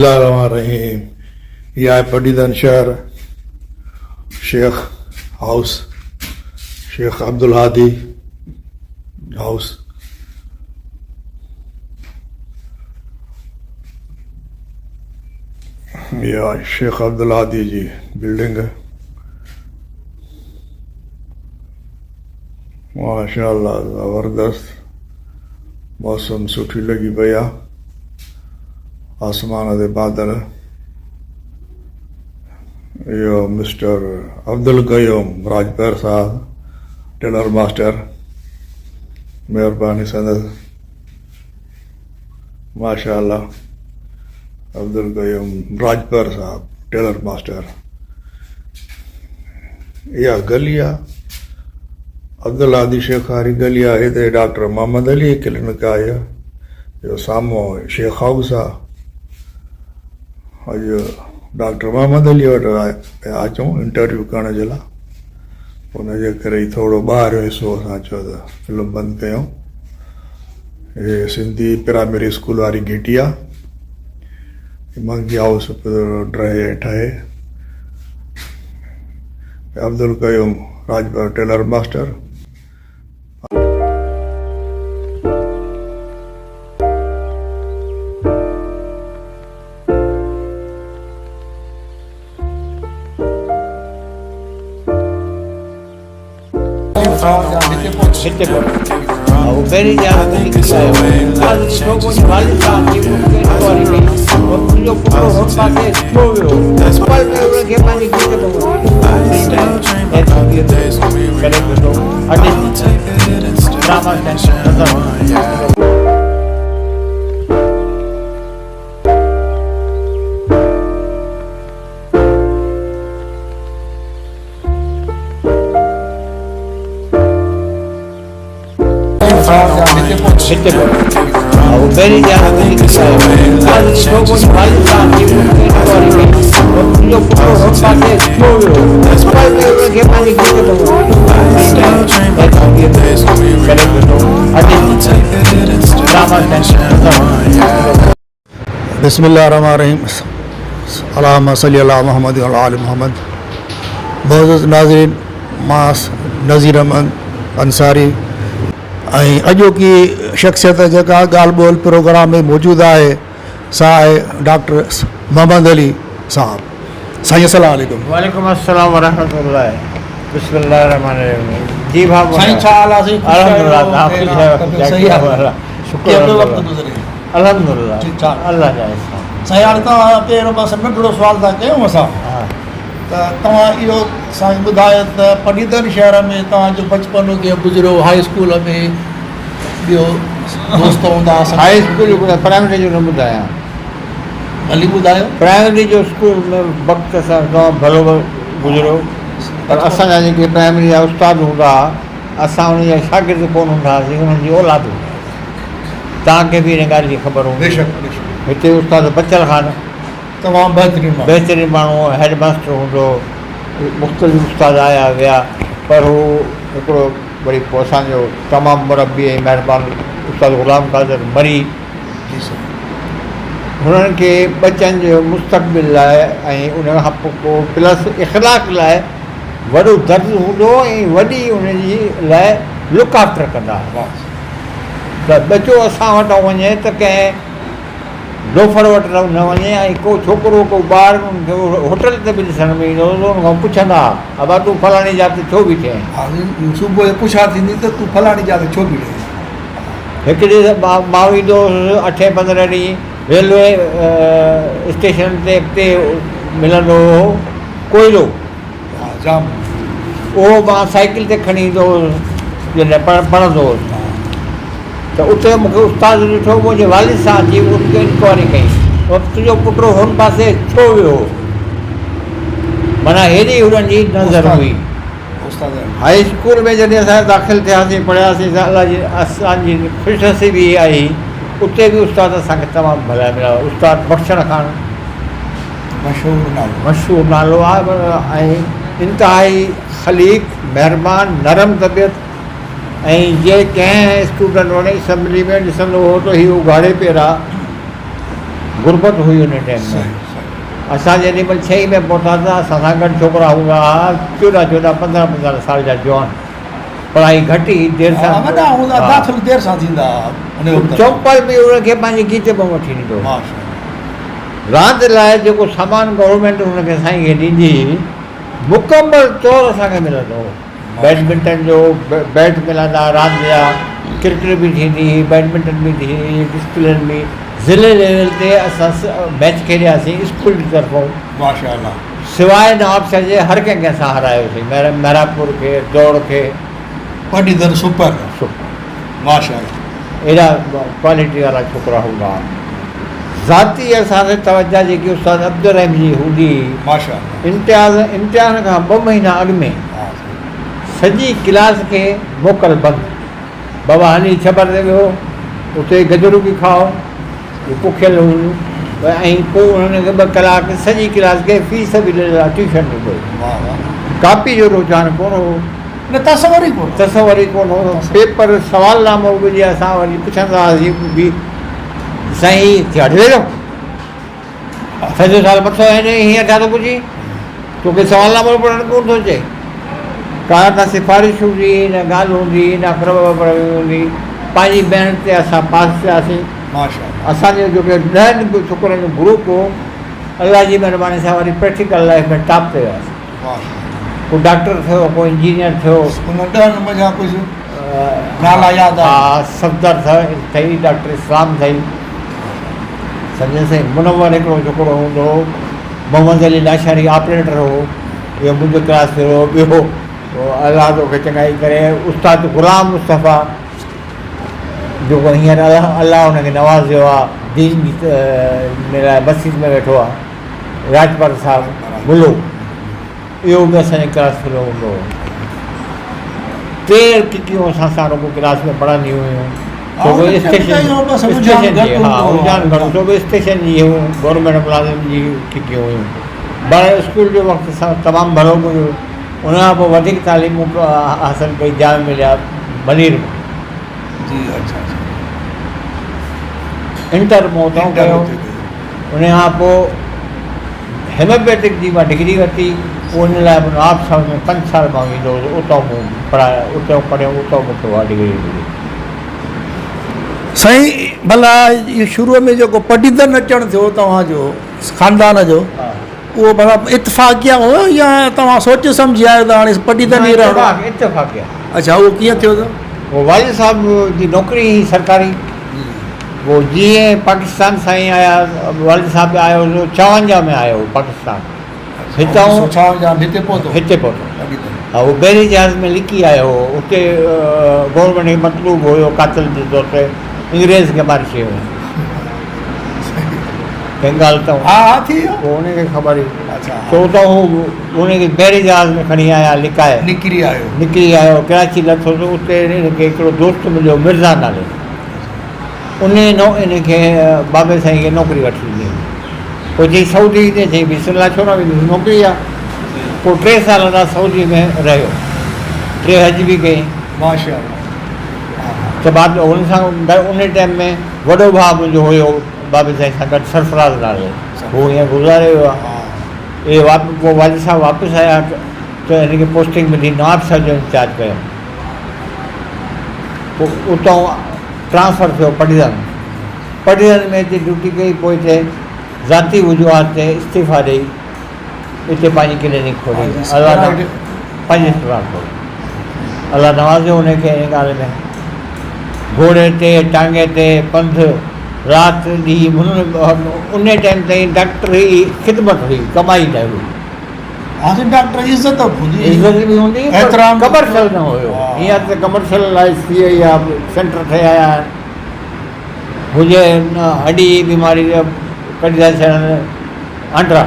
الله الرحمٰن الرحيم هي آهي پڊيدن شهر شيخ هائوس شيخ عبدالهادي هائوس هي آهي شيخ عبدالهادي جي بلڊنگ ماشاء الله زبردست موسم سٺي لڳي پئي آ آسمان تي بادل اهو مسٽر عبدالقيوم راڄپر صاحب ٽيلر ماسٽر مهرباني سندس ماشاء الله عبدالقيوم راڄپر صاحب ٽيلر ماسٽر اها گلي آ عبدالهادي شيخ واري گلي آ هتي ڊاڪٽر محمد علي ڪلينڪ آهي اهو سامهون شيخ هائوس آ اڄ ڊاڪٽر محمد علي وٽ پيا اچون انٽرويو ڪرڻ جي لاء ان جي ڪري ئي ٿورو ٻاهريون حصو اسان چيو ته فلم بند ڪيون هي سنڌي پرائمري اسڪول واري گهٽي آ منگي هائوس ڊهي ٺهي عبدالقيوم راڄپر ٽيلر ماسٽر بسم الله الرحمن الرحيم اللهم صل علي محمد وعلي آل محمد معزز ناظرين مان نذير احمد انصاري ۽ اڄوڪي شخصيت جيڪا ڳالهه ٻولهه پروگرام ۾ موجود آهي سا آهي ڊاڪٽر محمد علي صاحب سائين السلام عليڪم. وعليڪم السلام ورحمة الله بسم الله الرحمن الرحيم جي ڀاء سائين ڇا حال آهي سائين خوش الحمد لله تهان خوش آهيو طبيعت صحيح آهي شڪر ڪيئن پيو وقت گذري الحمد لله ٺيڪ ٺاڪ الله جا احسان سائين هاڻي توهان پهريون بس ننڍڙو سوال ٿا ڪيون اسان ته توهان اهو سائين ٻڌايو ته پڊيدن شهر ۾ توهان جو بچپن ڪيئن گذريو هاء اسڪول ۾ ٻيو دوست هوندا هئا هاء اسڪول جو ٻڌايان پرائمري جو نه ٻڌايان ڀلي ٻڌايو پرائمري جو اسڪول ۾ وقت اسان جو تمام ڀلو گذريو پر اسان جا جيڪي پرائمري جا استاد هوندا هئا اسان انهن جا شاگرد ڪونه هوندا هئاسين انهن جي اولاد هوندا هئاسين توهان کي به ان ڳالهه جي خبر هوندي بيشڪ بيشڪ هتي استاد بچل خان تمام بهترين ماڻهو. بهترين ماڻهو هو، هيڊ ماستر هوندو هو، مختلف استاد آيا ويا پر هو هڪڙو وري پوء اسان جو تمام مربي ۽ مهربان استاد غلام قادر مري جي سر. هنن کي ٻچن جي مستقبل لاء ۽ ان کان پوء پلس اخلاق لاء وڏو درد هوندو هو ۽ وڏي ان جي لاء لڪ آفٽر ڪندا هئا ته ٻچو اسان وٽان وڃي ته ڪنهن لوفر وٽ نه وڃي ۽ ڪو ڇوڪرو ڪو ٻار ان کي هوٽل تي به ڏسڻ ۾ ايندو هو ته ان کان پڇندا ها ابا تون فلاڻي جاء تي ڇو بيٺي آهين؟ ها صبح جو پڇا ٿيندي ته تون فلاڻي جاء تي ڇو بيٺي آهين؟ هڪ ڏينهن مان ايندو هوس اٺين پندرهن ڏينهن ريلوي اسٽيشن تي اڳتي ملندو هو ڪوئلو ها جام اهو مان سائيڪل تي کڻي ايندو هوس جڏهن پڙهندو هوس ته اتي مون کي استاد ڏٺو منهنجي والد سان اچي ان کي انڪوائري ڪئي ته تنهنجو پٽ هن پاسي ڇو ويو هو معنيٰ هيڏي هنن جي نظر هئي. هائي اسڪول ۾ جڏهن اسان داخل ٿياسين پڙهياسين ته الله جي اسان جي خوش نصيبي آهي اتي به استاد اسان کي تمام ڀلا مليا استاد بخشڻ خان مشهور نالو. مشهور نالو آهي ۽ انتهائي خليق، مهربان، نرم طبيعت ۽ جي ڪنهن اسٽوڊنٽ وٽ اسيمبلي ۾ ڏسندو هو ته هي اگهاڙي پيرا غربت هئي ان ٽائيم ۾. اسان جيڏي مهل ڇهين ۾ پهتاسين اسان سان گڏ ڇوڪرا هوندا هئا چوڏهن چوڏهن پندرهن پندرهن سال جا جوان. پڙهائي گهٽ هئي دير سان وڏا هوندا داخل دير سان ٿيندا هئا ان وقت. چمپل به انهن کي پنهنجي گيتي مان وٺي ڏيندو هو. راند لاء جيڪو سامان گورنمينٽ هن کي سائين کي ڏيندي هئي مڪمل طور اسان کي ملندو هو. بيڊمنٽن جو بيٽ ملندا راند جا، ڪرڪيٽ به ٿيندي هئي، بيڊمنٽن به ٿيندي هئي، ڊسپلن به ضلعي ليول تي اسان ميچ کيڏياسين اسڪول جي طرفون. ماشاء الله. سواء نوابشاهه جي هر ڪنهن کي اسان هارايوسين، محرابپور کي، دوڙ کي. پڊيدر سپر. سپر. ماشاء الله. ايڏا ڪوالٽي وارا ڇوڪرا هوندا هئا. ذاتي اسان تي توجه جيڪي استاد عبدالرحيم جي هوندي هئي. ماشاء الله. امتياز امتحان کان ٻه مهينا اڳ ۾ سڄي ڪلاس کي موڪل بند. بابا هلي ڇٻر تي ويهو، اتي گجرون به کائو، جو پوکيل هونديون ۽ پوء انهن کي ٻه ڪلاڪ سڄي ڪلاس کي فيس به ڏنل ٽيوشن به ڪئي. ڪاپي جو رجحان ڪونه هو. نه تصور ئي ڪونه هو. تصور ئي ڪونه هو. پيپر سوال نامو به جي اسان وري پڇندا هئاسين به سائين هي ٿيا ويو. سڄو سال مٿو هنئين هينئر ڇا ٿو پڇين؟ توکي سوال نامو پڙهڻ ڪونه ٿو اچي. ڪا نه سفارش هوندي هئي، نه ڳالهه هوندي هئي، نه اقربا پروي هوندي هئي. پنهنجي محنت تي اسان پاس ٿياسين. اسان جو جيڪو ڏهن ڇوڪرن جو گروپ هو، الله جي مهرباني سان وري پريڪٽيڪل لائيف ۾ ٽاپ تي وياسين. ڪو ڊاڪٽر ٿيو، ڪو انجنيئر ٿيو. انهن ڏهن منجهان ڪجهه نالا ياد آهن؟ ها، صفدر ٿئي، ڊاڪٽر اسلام ٿئي. سمجهيس سائين منور هڪڙو ڇوڪرو هوندو هو محمد علي لاشاري آپريٽر هو اهو منهنجو ڪلاس فيلو هو ٻيو الله توکي چڱائي ڪري استاد غلام مصطفيٰ جيڪو هينئر الله هن کي نوازيو آهي دين جي لاء مسجد ۾ ويٺو آهي راجپر صاحب ملو اهو به اسان جو ڪلاس فيلو هوندو هو. ٽي ڪڪيون اسان سان رڳو ڪلاس ۾ پڙهنديون هيون. ڇو جو اسٽيشن اسٽيشن جي ها رجحان گهڻو ڇو جو اسٽيشن جي هيون گورنمينٽ ملازم جي ڪڪيون هيون. بهرحال اسڪول جو وقت اسان تمام ڀلو گذريو. ان کان پوء وڌيڪ تعليم مون حاصل ڪئي جامع مليه ملير ۾. جي اڇا اڇا. انٽر مون اتان ڪيو. ان کان پوء هيموپيٿڪ جي مان ڊگري ورتي، پوء ان لاء به نواب شاهه ۾ پنج سال مان ويندو هوس، اتان مون پڙهايا، اتان پڙهيم، اتان مون کي اها ڊگري ملي. سائين ڀلا اهو شروع ۾ جيڪو پڊيدن اچڻ ٿيو توهان جو خاندان جو اهو ڀلا اتفاقيه هو يا توهان سوچي سمجهي آيو ته هاڻي پڊيدن ئي رهڻو آهي؟ اتفاقيه. اڇا اهو ڪيئن ٿيو ته؟ اهو والد صاحب جي نوڪري هئي سرڪاري. پوء جيئن پاڪستان سائين آيا والد صاحب به آيو هو 56 ۾ آيو هو پاڪستان هتان 56 ۾ هتي پهتو هتي پهتو ها هو بحري جهاز ۾ لڪي آيو هو اتي گورنمينٽ کي مطلوب هيو قاتل جي طور تي انگريز کي ماري ڇڏيو هو ڪنهن ڳالهه تان ها ها ٿي ويو پوء ان کي خبر هئي اڇا سو اتان هو ان کي بحري جهاز ۾ کڻي آيا لڪائي نڪري آيو نڪري آيو ڪراچي لٿو ته اتي هن کي هڪڙو دوست مليو مرزا نالي انهيء نو ان کي بابي سائين کي نوڪري وٺي ڏني. پوء چيائين سعودي ويندين؟ چيائين بسم الله ڇو نه ويندس نوڪري آ. پوء ٽي سال اڃا سعودي ۾ رهيو. ٽي حج به ڪيائين. ماشاء الله. ته بعد ۾ هن سان گڏ انهيء ٽائيم ۾ وڏو ڀاء منهنجو هيو بابي سائين سان گڏ سرفراز نالي هو هينئر گذاري ويو آ. اهي پوء والد صاحب واپس آيا ته هن کي پوسٽنگ ملي نواب شاهه جو انچارج ڪيم. پوء اتان ٽرانسفر ٿيو پڊيدن. پڊيدن ۾ اچي ڊيوٽي ڪئي پوء اتي ذاتي وجوهات تي استعيفا ڏئي اتي پنهنجي ڪلينڪ کولي الله پنهنجي اسپتال کولي الله نوازيو ان کي ان ڳالهه ۾ گهوڙي تي ٽانگي تي پنڌ رات ڏينهن ان ٽائيم تائين ڊاڪٽري خدمت هئي ڪمائي نه هئي. ها سائين ڊاڪٽر جي عزت به هوندي هئي. عزت به هوندي هئي پر ڪمرشل نه هيو. هينئر ته ڪمرشل لائيز ٿي وئي آهي سينٽر ٺهي آيا آهن. هجي هڏي جي بيماري ته ڪڍي ٿا ڇڏن آنڊرا.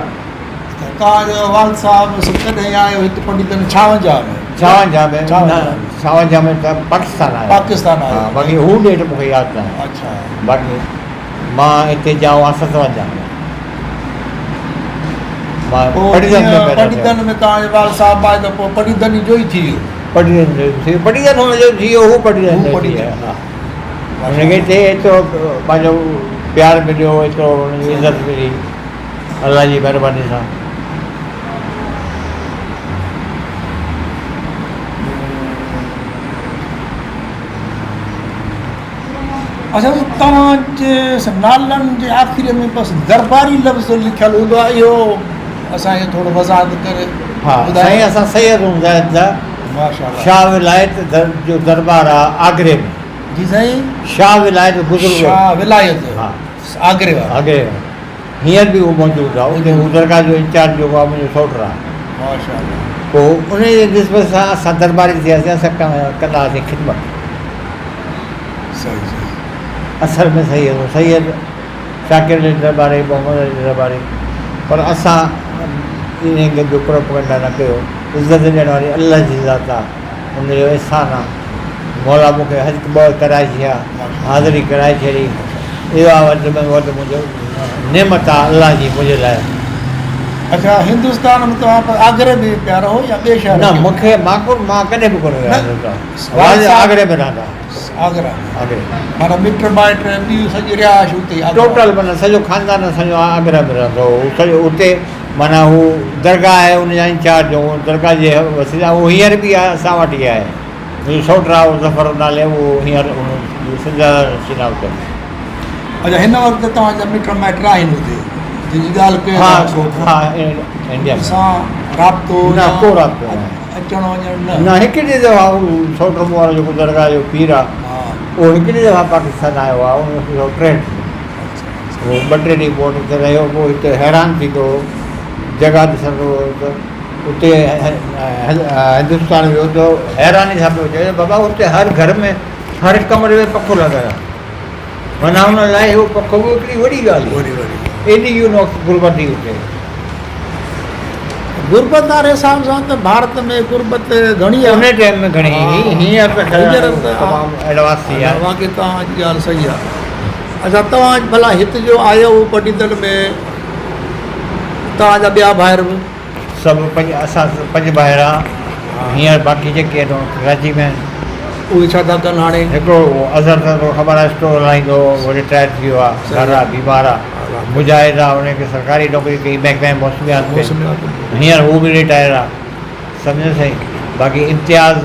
ته توهان جو والد صاحب ڪڏهن آيو هت پنڊتن 56 ۾؟ 56 ۾ نه 56 ۾ ته پاڪستان آيو. پاڪستان آيو. ها باقي هو ڊيٽ مون کي ياد ناهي. اڇا. باقي مان هتي ڄائو آهيان 57 ۾. پڊيدن ۾ توهان جي والد صاحب آيو ته پوء پڊيدن جو ئي ٿي ويو. پڊيدن جو ٿي ويو. پڊيدن هن جو ٿي ويو، هو پڊيدن جو ٿي ويو. هن کي هتي ايترو پنهنجو پيار مليو ايترو انهن جي عزت ملي الله جي مهرباني سان. اڇا توهان جي نالن جي آخري ۾ بس درباري لفظ لکيل هوندو آهي اهو اسان کي ٿورو وضاحت ڪري ها سائين اسان سيد هوندا آهن ته شاهه ولايت جو دربار آهي آگري ۾ جي سائين شاهه ولايت بزرگ شاهه ولايت ها آگري وارو آگري وارو هينئر به اهو موجود آهي اتي هو درگاهه جو انچارج جيڪو آهي منهنجو سوٽ آهي ماشاء الله پوء ان جي نسبت سان اسان درباري ٿياسين اسان ڪندا هئاسين خدمت صحيح صحيح اصل ۾ سيد هو سيد شاڪر علي درباري محمد علي درباري پر اسان انهن جو پروپگنڊا نه ڪيو عزت ڏيڻ واري الله جي ذات آهي ان جو احسان آ مولا مون کي حج ٻه ڪرائي ڇڏيا حاضري ڪرائي ڇڏي اهو آ وڌ ۾ وڌ منهنجو نعمت آ الله جي منهنجي لاء. اڇا هندستان ۾ توهان پر آگري ۾ پيا رهو يا ٻئي شهر نه مون کي مان ڪون مان ڪڏهن به ڪونه ويو آهيان هندستان والد آگري ۾ رهندا آگرا آگري معنيٰ مٽ مائٽ ٻي سڄي رهائش اتي ئي ٽوٽل معنيٰ سڄو خاندان اسان جو آگرا ۾ رهندو هو سڄو اتي معنيٰ هو درگاهه آهي ان جا انچارج هو درگاهه جي وسيلي هو هينئر به اسان وٽ ئي آهي منهنجو سئوٽ راء ظفر نالي اهو هينئر ان جي سجاده نشين آهي اتي. اڇا هن وقت توهان جا مٽ مائٽ آهن اتي جن جي ڳالهه ڪيو ها ها انڊيا ۾ سان رابطو نه ڪو رابطو نه اچڻ وڃڻ نه نه هڪڙي دفعا سئوٽ مون وارو جيڪو درگاهه جو پير آهي اهو هڪڙي دفعا پاڪستان آيو آهي 1963 ۾ هو ٻه ٽي ڏينهن مون وٽ اتي رهيو پوء هتي حيران ٿيندو هو جڳهه ڏسندو هو ته اتي هندستان ويو ته حيراني سان پيو چئي بابا اتي هر گهر ۾ هر ڪمري ۾ پکو لڳل آهي معنيٰ ان لاء اهو پکو به هڪڙي وڏي ڳالهه هئي ايڏي ان وقت غربت هئي اتي. غربت واري حساب سان ته ڀارت ۾ غربت گهڻي آهي. انهي ٽائيم ۾ گهڻي هئي هينئر ته خير تمام ايڊوانس ٿي آهي. واقعي توهان جي ڳالهه صحيح آهي. اڇا توهان ڀلا هت جو آيو پڊيدل ۾ توهان جا ٻيا ڀائر به؟ سڀ پنج اسان پنج ڀائر آ هينئر باقي جيڪي آهن اهي ڪراچي ۾ آهن. اهي ڇا ٿا ڪن هاڻي؟ هڪڙو اظهر ته توکي خبر آهي اسٽور هلائيندو هو اهو رٽائر ٿي ويو آهي گهر آهي بيمار آهي مجاهد آهي ان کي سرڪاري نوڪري ڪئي محڪمه موسميات ۾ هينئر هو به رٽائر آهي سمجهيو سائين باقي امتياز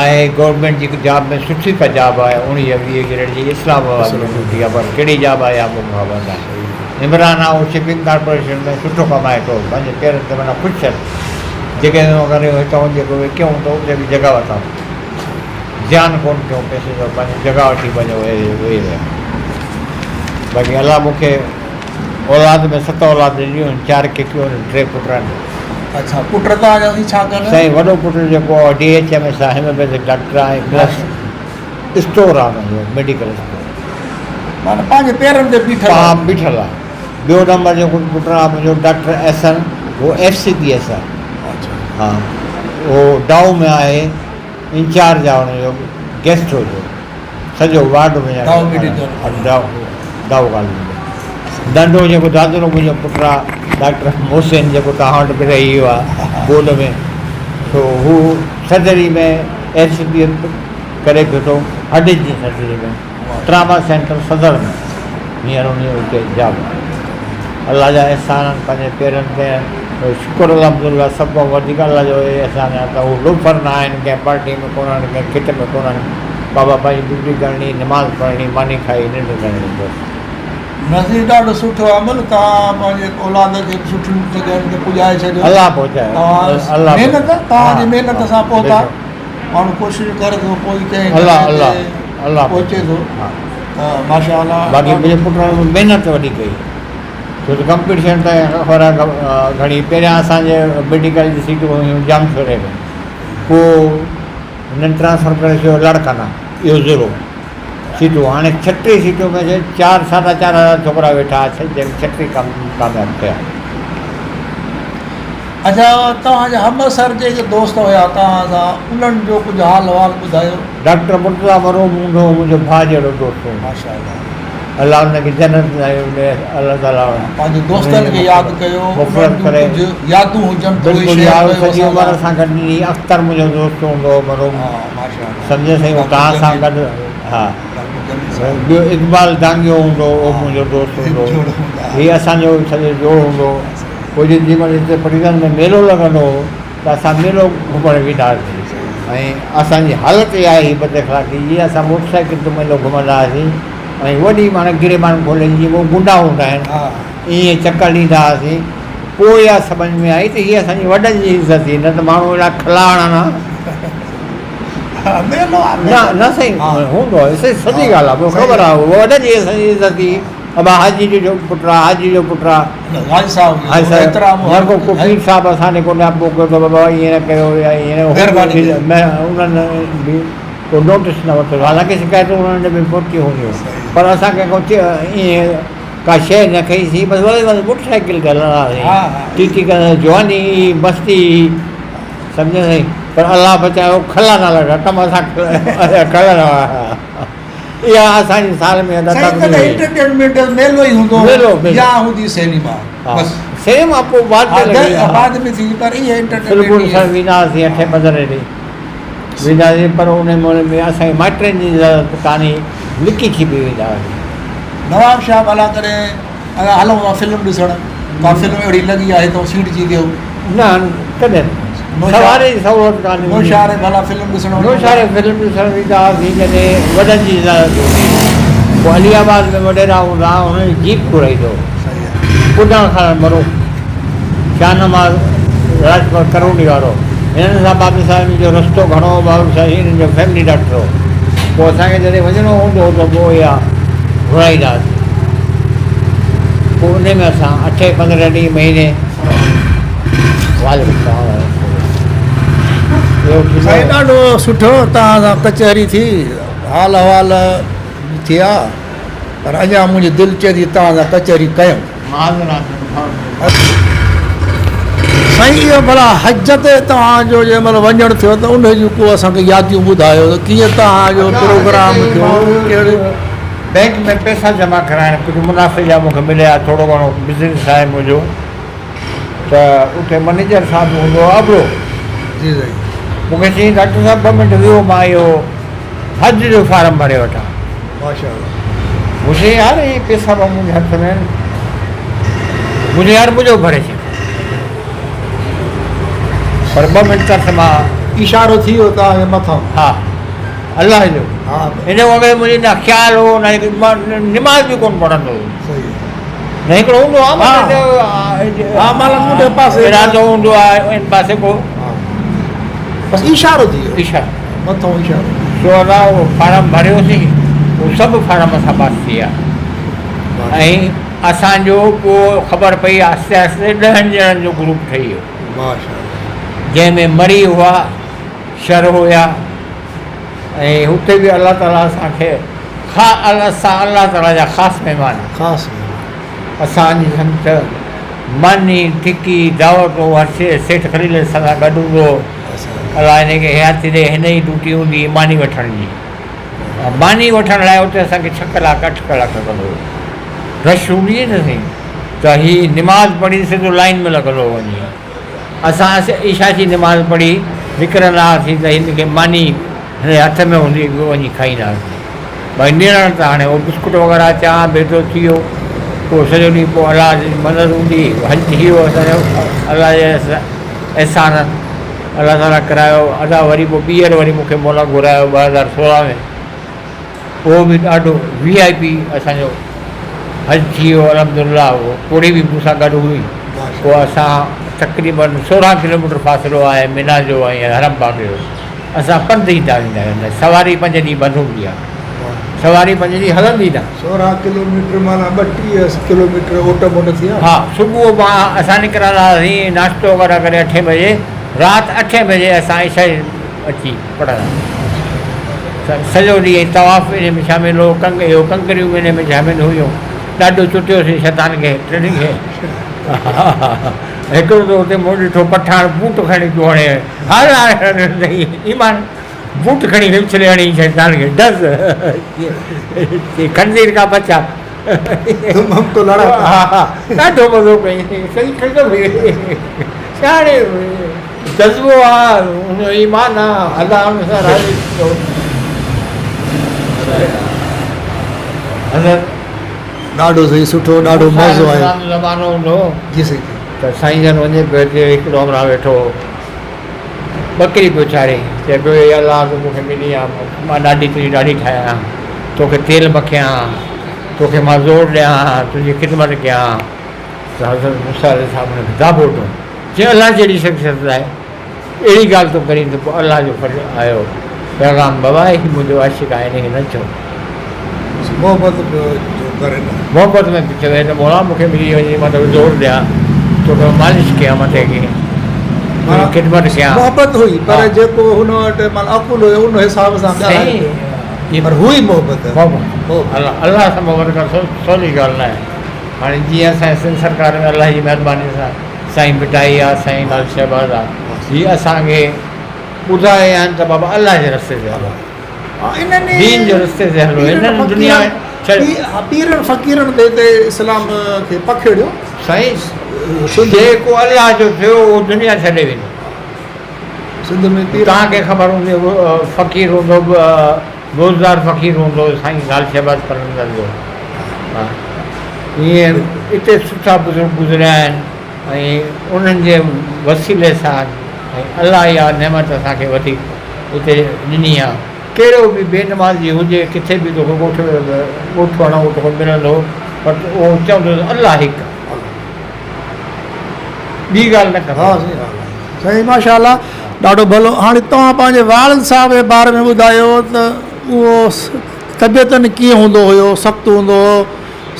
آهي گورنمينٽ جي جاب ۾ سٺي ڪا جاب آهي اوڻيهه ويهه گريڊ جي اسلام آباد ۾ ڊيوٽي آهي پر ڪهڙي جاب آهي اها مون کي خبر ناهي عمران آهي اهو شپنگ ڪارپوريشن ۾ سٺو ڪمائي ٿو پنهنجي پيرن تي معنيٰ خوش آهن جيڪڏهن اگر هتان جيڪو وڪيون ته اتي به جڳهه وٺان زيان ڪونه ڪيون پئسي جو پنهنجي جڳهه وٺي پنهنجو ويهي رهيا باقي الله مون کي اولاد ۾ ست اولاد ڏنيون آهن چار ڪڪيون آهن ٽي پٽ آهن. اڇا پٽ توهان جا سائين ڇا ڪن؟ سائين وڏو پٽ جيڪو آهي ڊي ايڇ ايم ايس آهي هيموپيٿڪ ڊاڪٽر آهي پلس اسٽور آهي ان جو ميڊيڪل اسٽور. معنيٰ پنهنجي پيرن تي بيٺل آهي. پاڻ بيٺل آهي. ٻيو نمبر جيڪو پٽ آهي منهنجو ڊاڪٽر احسن هو ايف سي پي ايس آهي. اڇا. ها اهو ڊائو ۾ آهي انچارج آهي ان جو گيسٽرو جو. سڄو وارڊ وڃائي ڊائو ڪاليج ۾ ننڍو جيڪو دادلو منهنجو پٽ آ ڊاڪٽر محسن جيڪو توهان وٽ به رهي ويو آ بورڊ ۾ سو هو سرجري ۾ ايف سي پي ڪري پيو ٿو هڏين جي سرجري ۾ ٽراما سينٽر صدر ۾ هينئر ان جو اتي جاب آهي الله جا احسان آهن پنهنجي پيرن تي شڪر الحمدلله سڀ کان وڌيڪ الله جو احسان آهي ته هو لوفر نه آهن ڪنهن پارٽي ۾ ڪونه آهن ڪنهن کٽ ۾ ڪونه آهن بابا پنهنجي ڊيوٽي ڪرڻي نماز پڙهڻي ماني کائي ننڊ ڪرڻي بس. نظير ڏاڍو سٺو عمل توهان پنهنجي اولاد کي به سٺين جڳهين تي پڄائي ڇڏيو الله پهچائي توهان محنت توهان جي محنت سان پهتا ماڻهو ڪوشش ڪري ٿو پوء ڪنهن الله الله الله پهچي ٿو ته ماشاء الله باقي منهنجي پٽ محنت وڏي ڪئي ڇو ته ڪمپٽيشن ته خبر آهي گهڻي پهريان اسان جي ميڊيڪل جي سيٽون هيون ڄامشوري ۾ پوء هنن ٽرانسفر ڪري ڇڏيو لاڙڪاڻا اهو ضلعو سيٽون هاڻي 36 سيٽون ۾ چار ساڍا چار هزار ڇوڪرا ويٺا جنهن ۾ 36 ڪامياب ٿيا. اڇا توهان جا همعصر جيڪي دوست هيا توهان سان انهن جو ڪجهه حال احوال ٻڌايو. ڊاڪٽر مرتضيٰ مرحوم هوندو هو منهنجو ڀاء جهڙو دوست هو. ماشاءالله. الله ان کي جنت ۾ الله تعالي پنهنجي دوستن کي ياد ڪيو مغفرت ڪري ڪجهه يادون هجن ته اهي بلڪل شيئر يار ڪيو سڄي اسان عمر سان. اسان گڏ ڏني اختر منهنجو دوست هوندو هو مرحوم ها ماشاءالله سمجهيو سائين ڊاڪٽر توهان سان جميل گڏ ها ڊاڪٽر جميل. ٻيو اقبال دانگيو هوندو هو، اهو منهنجو دوست هوندو هو. هي اسان جو سڄو جوڙ هوندو هو. پوء جيڏي مهل هتي پٽيدن ۾ ميلو لڳندو هو ته اسان ميلو گهمڻ ويندا هئاسين ۽ اسان جي حالت اها هئي بد اخلاقي جي اسان موٽر سائيڪل تي ميلو گهمندا هئاسين ۽ وڏي معنيٰ گريبان کولي جيئن اهي گنڊا هوندا آهن ائين چڪر ڏيندا هئاسين. پوء اها سمجهه ۾ آئي ته هيء اسان جي وڏن جي عزت هئي نه ته ماڻهو اهڙا کلا هڻن ها. نه نه سائين هوندو آهي سائين سڄي ڳالهه آهي پوء خبر آهي وڏن جي اسان جي عزت هئي ابا حاجي جو پٽ آهي حاجي جو پٽ آهي حاجي صاحب حاجي صاحب نه ڪو ڪو پير صاحب اسان ڏي ڪو نياپو ڪيو ته بابا ائين نه ڪيو يا ائين نه انهن به ڪو نوٽس نه ورتو حالانڪه شڪايتون انهن ڏي به پهتيون هونديون پر اسان ڪنهن کان ائين ڪا شيء نه کنئي سين بس وري موٽر سائيڪل تي هلندا هئاسين ٽي ٽي ڪندا جواني هئي مستي هئي سمجهيو سائين پر الله بچايو کلا نه لڳا ڪم اسان کلندا هئا اها اسان جي سال ۾ ادا سائين ڪڏهن انٽرٽينمينٽ ميلو ئي هوندو ميلو يا هوندي سئنيما بس سئنيما پوء بعد ۾ لڳي بعد ۾ ٿي پر اها انٽرٽينمينٽ فلمون ڏسڻ ويندا هئاسين اٺين پندرهين ڏينهن ويندا هئاسين پر ان مهل ۾ اسان کي مائٽن جي اجازت ڪانه هئي لڪي ڇپي ويندا هئاسين. نواب شاهه ڀلا ڪڏهن ادا هلون ٿا فلم ڏسڻ ڪا فلم اهڙي لڳي آهي ته سيٽجي ويو. نه ڪڏهن نه سواري جي سهولت ڪانه هوندي. نوشهري ڀلا فلم ڏسڻ وڃون. نوشهري فلم ڏسڻ ويندا هئاسين جڏهن وڏن جي اجازت هوندي هئي. پوء علي آباد ۾ وڏيرا هوندا هئا انهن جي جيپ گهرائيندو هو. ٻڍڻ خان مرحوم شاهنواز راڄپر ڪرونڊي وارو هنن سان بابي صاحب جو رستو گهڻو هو بابي صاحب هنن جو فيملي ڊاڪٽر هو پوء اسان کي جڏهن وڃڻو هوندو هو ته پوء اها گهرائيندا هئاسين پوء ان ۾ اسان اٺين پندرهن ڏينهن مهيني وعليڪم السلام سائين ڏاڍو سٺو توهان سان ڪچهري ٿي حال احوال ٿيا پر اڃا منهنجي دل چئي ٿي توهان سان ڪچهري ڪيم. سائين اهو ڀلا حج تي توهان جو جنهن مهل وڃڻ ٿيو ته ان جون ڪو اسان کي ياديون ٻڌايو ته ڪيئن توهان جو پروگرام ٿيو ڪهڙي. بئنڪ ۾ پئسا جمع ڪرائڻ ڪجهه منافعي جا مون کي مليا ٿورو گهڻو بزنس آهي منهنجو ته اتي منيجر صاحب هوندو هو ابڙو جي سائين. مون کي چيائين ڊاڪٽر صاحب ٻه منٽ ويهو مان اهو حج جو فارم ڀري وٺان. ماشاء الله. مون چيو يار اهي پيسا به منهنجي هٿ ۾ آهن. مون چيو يار منهنجو ڀري ڇڏ. پر ٻه منٽ ترس مان. اشارو ٿي ويو توهان جي مٿان. ها الله جو. ها. ان وقت منهنجي نه خيال هو نه مان نماز به ڪونه پڙهندو هوس. صحيح. نه هڪڙو هوندو آهي ها. ها معنيٰ منهنجي پاسي. ارادو هوندو آهي ان پاسي ڪو. ها بس اشارو ٿي ويو. اشارو. مٿئون اشارو. سو ادا اهو فارم ڀريوسين اهو سڀ فارم اسان پاس ٿي ويا ۽ اسان جو پوء خبر پئي آهستي آهستي ڏهن ڄڻن جو گروپ ٺهي ويو جنهن ۾ مري هئا شر هيا ۽ اتي به الله تعالي اسان کي اسان الله تعالي جا خاص مهمان خاص اسان جي سمجھ ماني ٽڪي دعوت هر سيٺ خليل اسان سان گڏ هوندو هو الله هن کي حياتي ڏي هن جي ڊيوٽي هوندي هئي ماني وٺڻ جي ماني وٺڻ لاء اتي اسان کي ڇهه ڪلاڪ اٺ ڪلاڪ لڳندو هو رش هوندي هئي نه سائين ته هي نماز پڙهي سڌو لائن ۾ لڳندو هو وڃي اسان عشاء جي نماز پڙهي نڪرندا هئاسين ته هن کي ماني هن جي هٿ ۾ هوندي هئي وڃي کائيندا هئاسين ڀائي نيرڻ ته هاڻي اهو بسڪٽ وغيره چانهه بيدو ٿي ويو پوء سڄو ڏينهن پوء الله جي مدد هوندي هئي حج ٿي ويو اسان جو الله جي احسان الله تعاليٰ ڪرايو ادا وري پوء ٻيهر وري مون کي مولا گهرايو 2016 ۾ اهو به ڏاڍو وي آء پي اسان جو حج ٿي ويو الحمد لله اهو پوڙهي به مون سان گڏ هئي پوء اسان تقريبن 16 ڪلوميٽر فاصلو آهي مينا جو ۽ حرم پاڪ جو اسان پنڌ ايندا ويندا آهيون سواري پنج ڏينهن بند هوندي آهي سواري پنج ڏينهن هلندي نه. 16 ڪلوميٽر معنيٰ 32 ڪلوميٽر اوٽ موٽ ٿي ويا. ها صبح مان اسان نڪرندا هئاسين ناشتو وغيره ڪري اٺين بجي رات اٺين بجي اسان عشاء اچي پڙهندا سڄو ڏينهن طواف ان ۾ شامل هو ڪنگ اهو ڪنڪريون به ان ۾ شامل هيون ڏاڍو چٽيوسين شيطان کي ٽنهي کي هڪڙو ته اتي مون ڏٺو پٺاڻ بوٽ کڻي پيو هڻي هر ايمان بوٽ کڻي اڇلي هڻي شيطان کي ڊز خنزير کا بچا تم هم کو لڙا ها ڏاڍو مزو ڪئي صحيح کلندو پئي سياڻي جذبو آ ان جو ايمان آ الله ان سان راضي ٿيندو. حضرت ڏاڍو سائين سٺو ڏاڍو مزو آيو. زمانو هوندو هو. جي سائين جي. ته سائين جن وڃي پيو هتي هڪڙو همراهه ويٺو هو ٻڪري پيو چاري چئي پيو اي الله تون مون کي ملي آ مان ڏاڍي تنهنجي ڏاڍي ٺاهيان ها توکي تيل مکيان ها توکي مان زور ڏيان ها تنهنجي خدمت ڪيان ها ته حضرت موسيٰ عليه السلام هن کي داٻو ڏنو چيائين الله جهڙي شخصيت لاء اهڙي ڳالهه ٿو ڪرين ته پوء الله جو فرض آيو پيغام بابا هي منهنجو عاشق آهي هن کي نه چئو. محبت پيو جو ڪري نه. محبت ۾ پيو چوي ته مولا مون کي ملي وڃي مان توکي زور ڏيان توکي مان مالش ڪيان مٿي کي تنهنجي خدمت ڪيان. محبت هئي پر جيڪو هن وٽ معنيٰ عقل هيو ان حساب سان ڳالهائي پيو پر هئي محبت. محبت الله الله سان محبت ڪرڻ سولي ڳالهه ناهي هاڻي جيئن اسان جي سنڌ سرڪار ۾ الله جي مهرباني سان سائين ڀٽائي آ سائين لال شهباز آ هي اسان کي ٻڌايا آهن ته بابا الله جي رستي تي هلو دين جي رستي تي هلو هنن دنيا ڇڏ پيرن فقيرن تي هتي اسلام کي پکيڙيو. سائين جيڪو الله جو ٿيو اهو دنيا ڇڏي ويندو. سنڌ ۾ پير توهان کي خبر هوندي فقير هوندو بوزدار فقير هوندو هو سائين لال شهباز قلندر جو ائين اتي سٺا بزرگ گذريا آهن ۽ انهن جي وسيلي سان ۽ الله اها نعمت اسان کي وڌيڪ اتي ڏني آهي ڪهڙو به بي نمازي هجي ڪٿي به توکي ڳوٺ ڳوٺ وارو توکي ملندو پر اهو چوندو ته الله هڪ آهي ٻي ڳالهه نه ڪندو. سائين ماشاء الله ڏاڍو ڀلو هاڻي توهان پنهنجي والد صاحب جي باري ۾ ٻڌايو ته اهو طبيعتن ڪيئن هوندو هيو سخت هوندو هو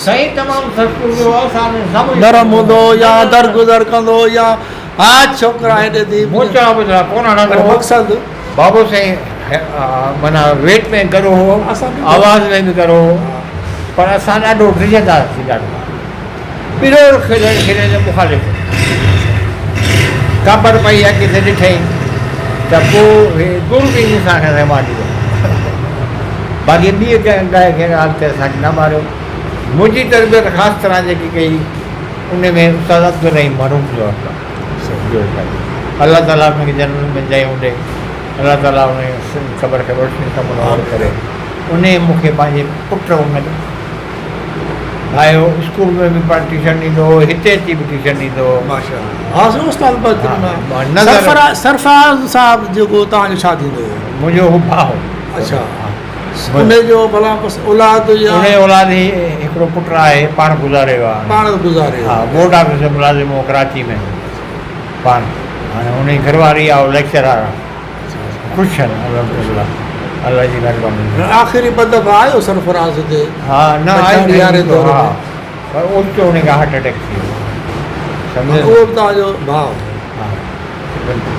سائين تمام سخت هوندو هو اسان ۾ سڀ نرم هوندو هو يا درگذر ڪندو هو يا ها ڇوڪرا هيڏي ٿي موچڙا بوچڙا ڪونه هڻندو هو مقصد بابو سائين معنيٰ ويٽ ۾ ڳرو هو آواز ۾ به ڳرو هو پر اسان ڏاڍو ڊڄندا هئاسين ڏاڍو پرور کيڏڻ کيڏڻ جو مخالف هو. قبر پئي آهي ڪٿي ڏٺئي ته پوء هي دوربين سان کي ماري ويو. باقي ٻيء ڪنهن ڳالهه کي ڳالهه تي اسان کي نه ماريو. منهنجي تربيت خاص طرح جيڪي ڪئي ان ۾ استاد عبدالرحيم مرحوم جو هٿ آهي. الله تعاليٰ ان کي جنت ۾ جايون ڏئي. الله تعاليٰ ان جي قبر کي روشني سان منور ڪري. انهيء مون کي پنهنجي پٽ ان ڀائيو اسڪول ۾ به پاڻ ٽيوشن ڏيندو هو هتي اچي به ٽيوشن ڏيندو هو. ماشاء الله ها سائين استاد بهترين آهي سرفراز سرفراز صاحب جيڪو توهان جو ڇا ٿيندو هو؟ منهنجو هو ڀاء هو. اڇا ان جو ڀلا بس اولاد يا ان جو اولاد هي هڪڙو پٽ آهي پاڻ گذاري ويو آهي. پاڻ گذاري ويو. ها بورڊ آفيس ۾ ملازم هو ڪراچي ۾ پاڻ هاڻي ان جي گهر واري آهي ليڪچرار آهي. خوش آهن الحمدلله الله جي مهرباني سان. آخري ٻه دفعا آيو سرفراز هتي ها نه آيو پڇاڙي واري دور ۾ ها پر اوچتو ان کي هارٽ اٽيڪ ٿي ويو سمجهيو اهو به توهان جو ڀاء ها بلڪل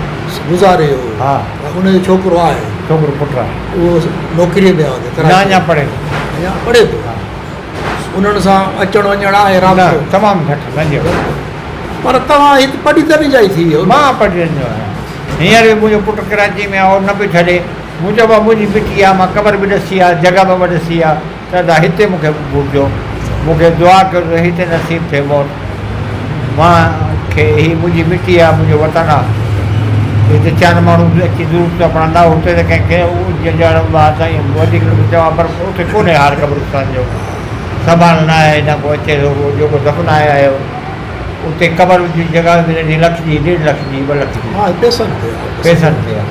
گذاري ويو ها ان جو ڇوڪرو آهي ڇوڪرو پٽ آهي اهو نوڪري ۾ آهي نه اڃا پڙهي ٿو اڃا پڙهي ٿو ها انهن سان اچڻ وڃڻ آهي رابطو نه تمام گهٽ نه جيڪو پر توهان هت پڊيدن جا ئي ٿي ويو مان پڊيدن جو آهيان هينئر به منهنجو پٽ ڪراچي ۾ آهي اهو نه پيو ڇڏي. مون چيو بابا منهنجي مٽي آهي مان قبر به ڏسي آهي جڳهه به ڏسي آهي ته ادا هتي مون کي گهرجو مون کي دعا ڪيو ته هتي نصيب ٿئي موت مان کي هي منهنجي مٽي آهي منهنجو وطن آهي هتي چار ماڻهو به اچي درود پيا پڙهندا هتي ته ڪنهن کي ڄڻ سائين وڌيڪ نه ٿو چوان پر اتي ڪونهي حال قبرستان جو سنڀال نه آهي نه ڪو اچي ٿو جيڪو دفنائي آيو. اتي قبر جي جڳهه ملندي لک جي، ڏيڍ لک جي، ٻه لک جي. ها پئسن تي آ. پئسن تي آ.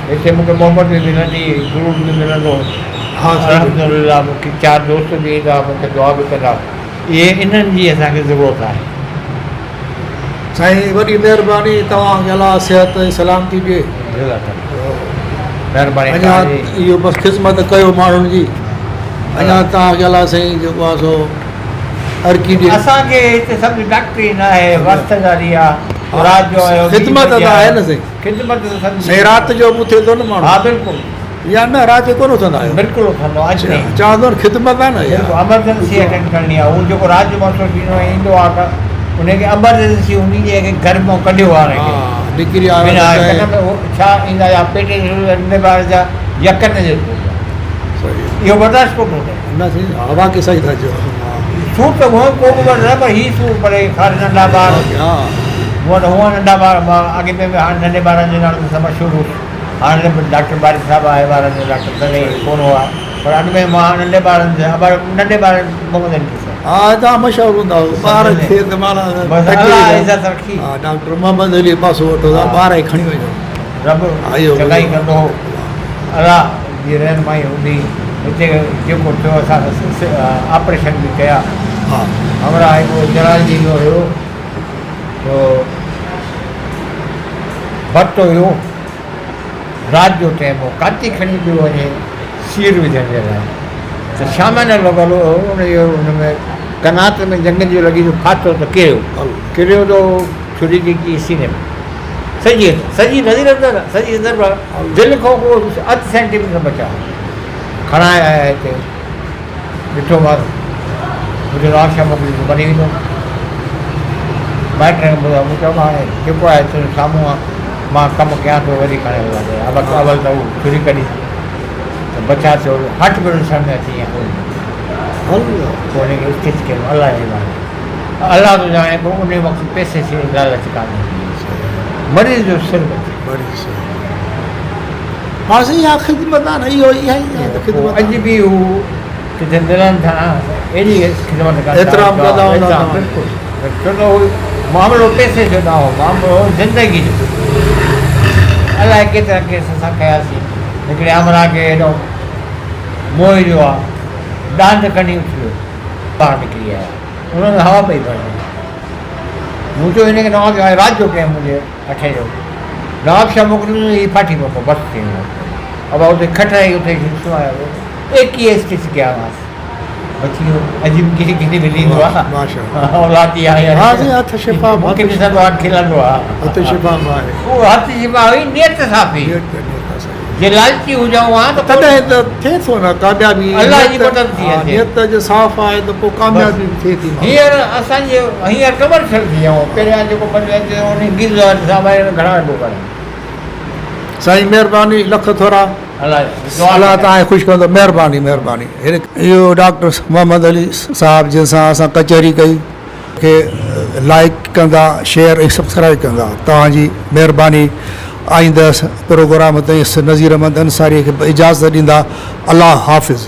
هتي مون کي محبت به ملندي، درود به ملندو. ها صحيح. الحمدلله مون کي چار دوست به ايندا مون کي دعا به ڪندا. اهي انهن جي اسان کي ضرورت آهي. سائين وڏي مهرباني توهان کي الله صحت ۽ سلامتي ڏي. جزاڪ الله. مهرباني اڃا توهان جي. اهو بس خدمت ڪيو ماڻهن جي. اڃا توهان کي الله سائين جيڪو آ سو. اسان کي هتي سڀ ڊاڪٽري نه آهي واسطيداري آ رات جو آيو خدمت ته آهي نه سائين خدمت ته سڀ سائين رات جو به اٿي ٿو نه ماڻهو ها بلڪل يا نه رات جو ڪونه اٿندا آهيو بلڪل اٿندو اڄ نه چوان ٿو نه خدمت آهي نه بلڪل ايمرجنسي اٽينڊ ڪرڻي آهي هو جيڪو رات جو مسئلو ٿيندو آهي ايندو آهي ته ان کي ايمرجنسي هوندي جنهن کي گهر مان ڪڍيو آهي ها نڪري آيو ڇا ايندا يا پيٽ جي ننڍي ٻار جا يا ڪن جي اهو برداشت ڪونه ٿو ٿئي. نه سائين هوا کي صحيح ٿا چئو. سور ته هونئن ڪو به نه پر هي سور پري خاص ننڍا ٻار هونئن ته هونئن ننڍا ٻار مان اڳي ۾ به هاڻي ننڍي ٻارن جي نالي سان مشهور هوس هاڻي ته ڊاڪٽر باري صاحب آهي ٻارن جو ڊاڪٽر تڏهن ڪونه هئا پر پر اڳ ۾ مان ننڍي ٻارن جا ابا ننڍي ٻارن محمد علي کي ها توهان مشهور هوندا هئو ٻار کي ته معنيٰ بس الله عزت رکي. ها ڊاڪٽر محمد علي پاسو وٺو ٿا ٻار کي کڻي وڃو. رب چڱائي ڪندو هو الله جي رهنمائي هوندي هتي جيڪو ٿيو اسان آپريشن به ڪيا همراهه هڪڙو جلال جي جو هيو سو ڀت هيو رات جو ٽيم هو ڪاتي کڻي پيو وڃي سير وجهڻ جي لاء ته شاميانو لڳل هو ان جو ان ۾ قنات ۾ جنگ جو لڳي جو ڦاٿو ته ڪريو ڪريو ته ڇري جيڪي سيني ۾ سڄي سڄي نظر اندر سڄي اندر دل کان ڪو اڌ سينٽي ميٽر بچا کڻائي آيا هتي ڏٺومانس، منهنجو نواب شاهه موڪليو ته مري ويندو. مائٽن کي ٻڌايو، مون چيو هاڻي جيڪو آهي تنهنجو سامهون آهي، مان ڪم ڪيان ٿو وري کڻي هلندو. اول ته هو ڇري ڪڍي ته بچاء ٿيو، هٽ به ڏسڻ ۾ اچي ائين ڪونه. پوء هن کي اسٽچ ڪيم، الله جي مهرباني. الله ٿو ڄاڻي پوء انهي وقت پئسي جي لالچ ڪانه هوندي هئي. مريض جو سر بچي. مريض سر. ها سائين اها خدمت آهي نه اهو اها ئي آهي ته خدمت اڄ به هو ڪٿي ملن ٿا نه ايڏي خدمت ڪن ٿا احترام ڪندا هوندا احترام بلڪل ڇو ته هو معاملو پئسي جو نه هو معاملو هو زندگي جو الائي ڪيترا ڪيس اسان ڪياسين هڪڙي همراهه کي ايڏو موهي جو آ ڏاند کڻي اٿليو ٻاهر نڪري آيا ان ۾ هوا پئي ڀرجي مون چيو هن کي نواب رات جو ٽيم هجي اٺين جو نواب شاهه موڪليو ته هي ڦاٽي پوندو بس ٿي ويندو. ابا اتي کٽ رهي اتي سمهايو ويو. ايڪيهه اسٽچ ڪيا هئاس. بچي ويو. عجيب ڪٿي ڪٿي ملي ايندو آ. ماشاءالله. اولادي آهي. ها سائين هٿ شفا مون کي ڏسندو آ کلندو آ. هٿ شفا مان آهي. اهو هٿ شفا هئي نيت صاف هئي. نيت نيت صحيح. جي لالچي هجون ها ته تڏهن ته ٿئي ٿو نه ڪاميابي. الله جي مدد ٿي اچي. نيت جي صاف آهي ته پوء ڪاميابي به ٿئي ٿي. هينئر اسان جي هينئر ڪمرشل ٿي ويا آهيون پهريان جيڪو بندو اچي ٿو ان گيزر سان گهڻا ڏبو ڪري. سائين مهرباني لک ٿورا الله توهان کي خوش ڪندو مهرباني مهرباني. اهو ڊاڪٽر محمد علي صاحب جنهن سان اسان ڪچهري ڪئي کي لائيڪ ڪندا شيئر ۽ سبسڪرائيب ڪندا توهان جي مهرباني آئنده پروگرام تائين نذير احمد انصاري کي اجازت ڏيندا الله حافظ.